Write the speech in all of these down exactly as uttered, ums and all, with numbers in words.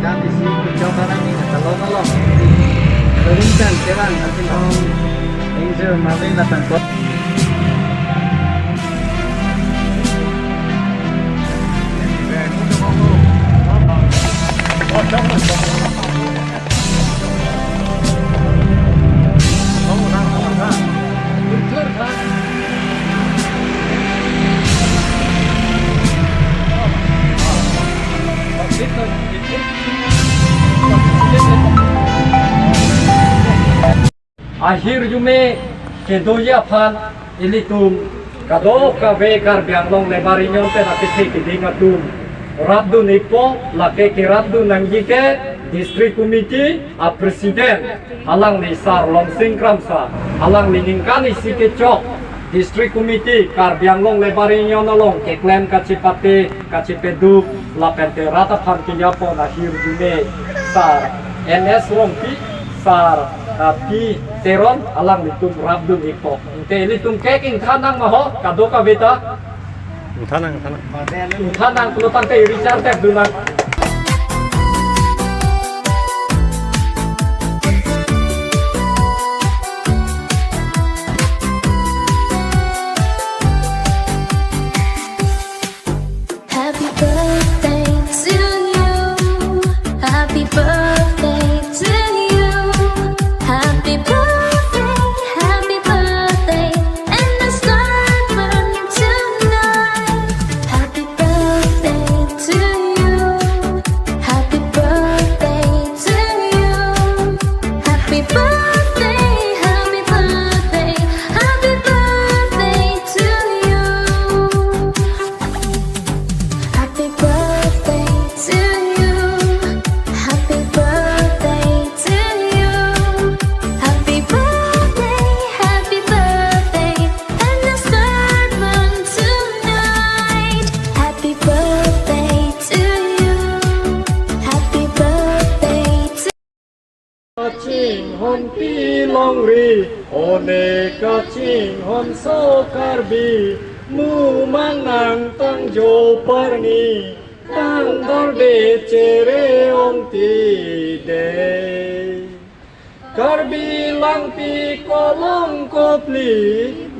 Dan isi kucok orang ini kalau kalau rinsan jalan nanti mau injil mati datang kok. Ahirjume kedoji aphan ilitum kadokave Karbi Anglong Labour Union pen akethe keding atum rapdun-ikpo, lake kerapdun nangji ke District Committee a President alangli Sar Lomsing Kramsa, alangli ningkan isi kechok District Committee Karbi Anglong Labour Union along keklem kachepate kachepaduk lapente rat aphan kejapon ahirjume Sar N S Rongpi, Sar, ah, P Teron alanglitum rapdun-ikpo. Ante ilitum kek ingthan nang ma ho, kadokave ta? Ingthan nang, ingthan nang. Ingthan nang, pulo tangte Richard tepdun nang. Happy birthday to you. Happy birthday to you. Happy birthday, happy birthday, and a star burn tonight. Happy birthday to you. Happy birthday to you. Happy birthday, happy birthday, happy birthday to you. Happy birthday to you. Happy birthday to you. Happy birthday, happy birthday, and a star burn tonight. Happy birthday to you. Happy birthday to Kachinghonpi longri, one kachinghonso Karbi, mumang nangtangjo parni, tangdorde chere ongtide. Karbi Langpi kolong kopli,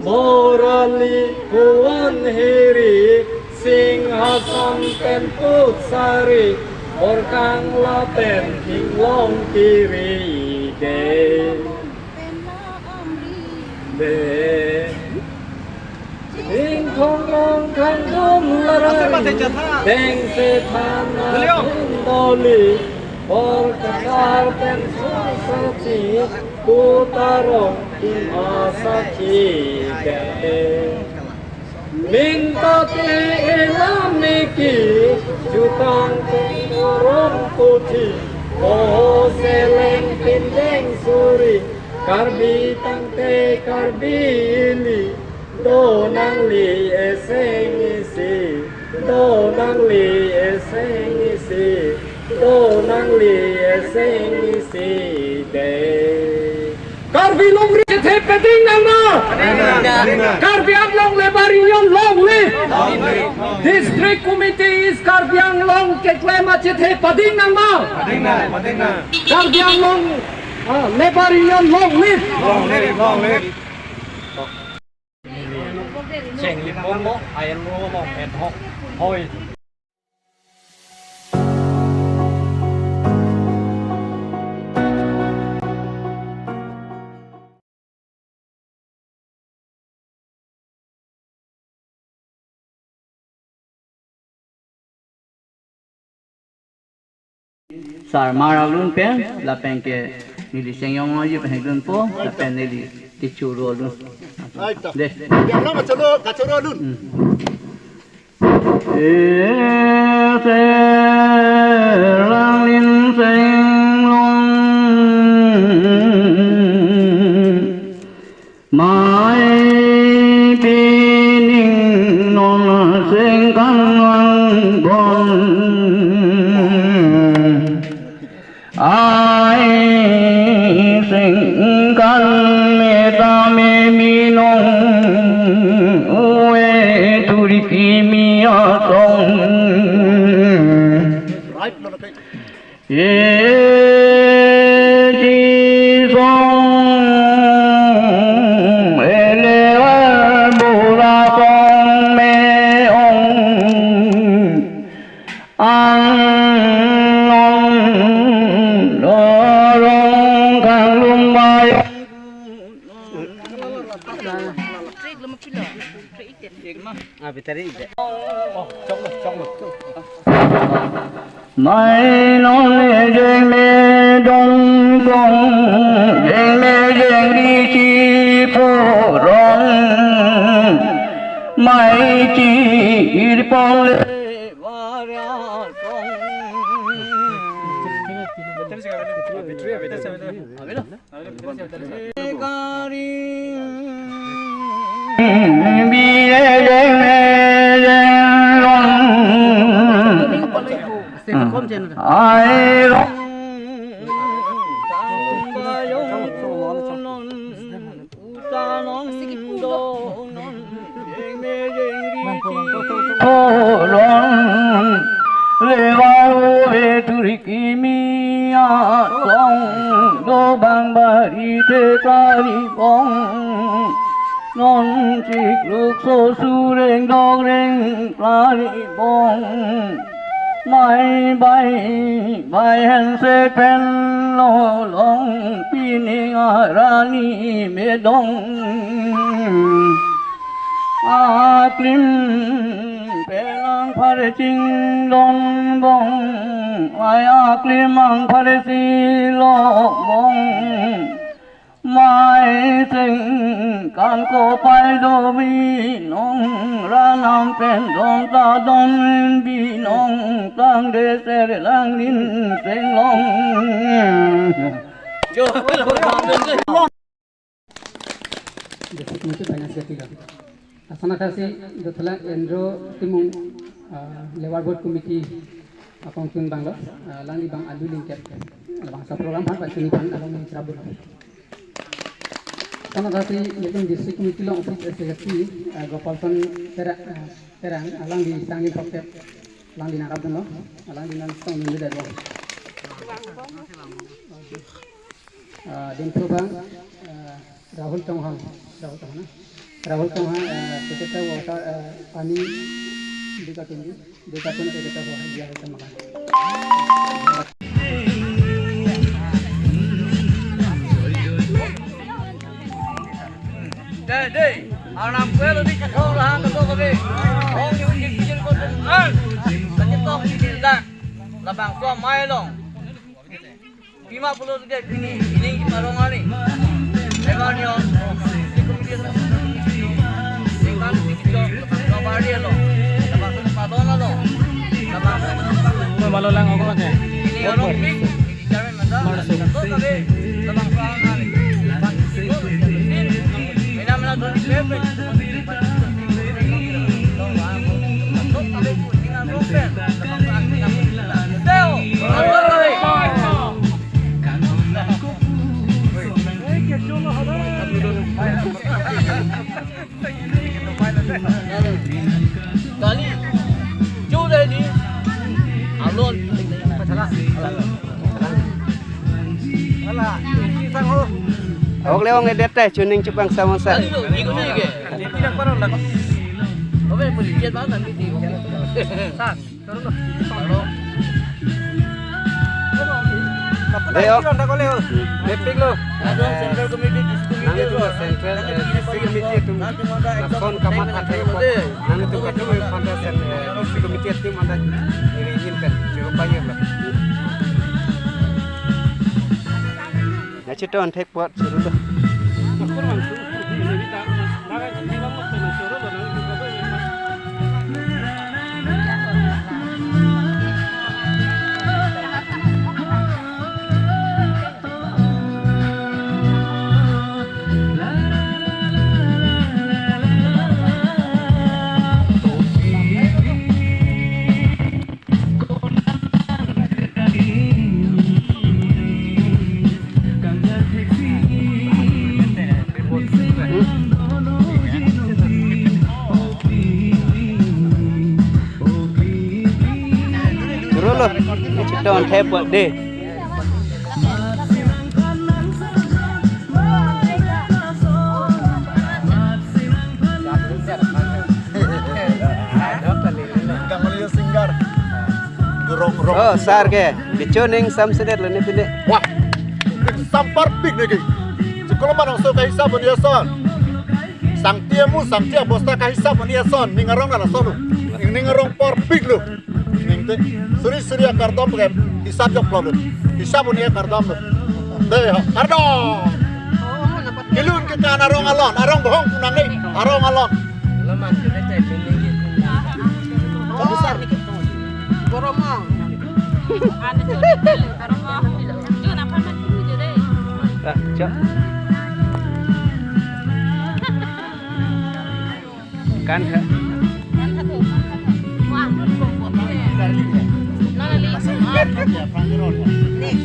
Borali huan hiri, Singhason pen putsari, Borkang lapen Thinglong kiri de. De. Ingkong long kangdom larai, Dengse thana Doli, Borkang pen Sungsati, Kutarong Ima Sakhi de. Minta te elam niki, jutang teng orang puthi, oh seleng pindeng suri, Karbi tangte Karbi ili, do nangli eseng isi, do nangli eseng isi, do nangli eseng isi de. Karbi longri chethe pading nang ma? Pading nang. Karbi Anglong Labour Union long live. Long live. District Committee is Karbi Anglong keklem achethe pading nang ma? Pading nang, pading nang. Karbi Anglong, ah, Labour Union long live. Long live, long live. Cheng lipon lo, ayen lo lo, et ho, hoi. Sarmar alun pen, lapen ke neli chengjong oji pen dunpo, lapen neli kechoro alun. Ai ta. De. Yang nama kachoro, kachoro alun. Hmm. Ese ranglin seng Ai singkan me ta me mi nong ue turi kimi asong. E ji song ele bura song me ong. Ang non lorong kang lumbai. Ah, bitari ide. Mai non le jeng me don kong, jeng me jeng ri chi pho rong. Mai chi ir pon le. Kolon levar ove turi kimi asong, dobang bari te kari bong. Non chikruk so sureng dok reng kari bong. Mai bai bai hen se pen lo long pining arani medong. Aklim pen angphar chingdon bong, ai aklim angphar si lo bong. Mai sing kan ko pai do binong, ranam pen don ta don binong, tang de ser lang nin sing long. Jo. District committee finance committee lo. Asana kasi dotholang Andrew Timung, ah, Labour Board Committee akong tun banglo, ah, alangli bang alu lingket, labangso program aphan pachini aphan along ni cherap dun. Asana kasi nelitum district committee along office secretary, ah, Gopalson Tera-, ah, Terang, alangli sangni prokep, alangli nangrap dunlo, alangli nangtong nungdedetlo. Ah, Dinthu bang, ah, Rahul Chauhan, Rahul Chauhan, na? Rahul Chauhan, ah, secretary water, ah, pani, dui carton di, dui carton secretary water, dia hai tamakan. Dei, dei, arnam kue lo di chithong lahang kedo kami. Hong yung kikil ko an. Kachithong kikil dak. Labangso amei along. Pima pulo tiga pini, ini kita rong ani. Lebar ni on. Di komiti sa. Singkan di kicok, lebar ni lo. Lebar tu padon lo. Lebar tu. Malo lang ako kasi. Ini orang pik, ini jalan masa. Mana sih? Lebar tu ani. Lebar tu. Mena mena tu di pepe. Kali. Chu dei ni. Alon. Ala, ini sang ho. Awak le ong edet teh, chuning chupang samosa. Kali lo, ini ko ni ke. Ini tidak parah lah. Oke, boleh lihat mana nanti di. Sang. Dei, ok. Mepik lo. Central Committee, District Committee. Nang itu Central, eh, District Committee itu. Lason kamat athe ko. Nang itu katu mepanda Central, eh, District Committee itu manda iri hin kan. Cukup banyak lah. Ya, cito anthek buat suruh dah. Don't have what day. Singer. Rong, rong. Oh, sir ke. Bicho ning samsedet lo ne pine. Wah. Sampar pik ne ke. Sekolah mana so kaisa punya son. Sangti amu, sangti abosta kaisa punya son. Ning arong ala son. Ning, ning arong par pik lo. Ning te. Suri suri akardom ke. Hisap jok lo. Hisap punya akardom lo. Dei ha. Kardom. Kelun ke kan arong alon. Arong bohong kunang ni. Arong alon. Laman kita cek ini. Besar ni kita. Boromong. Ada cek boromong. Yun apa mati deh. Ah, cok. Kan ha. Kan satu. Wah, nona li. Nih.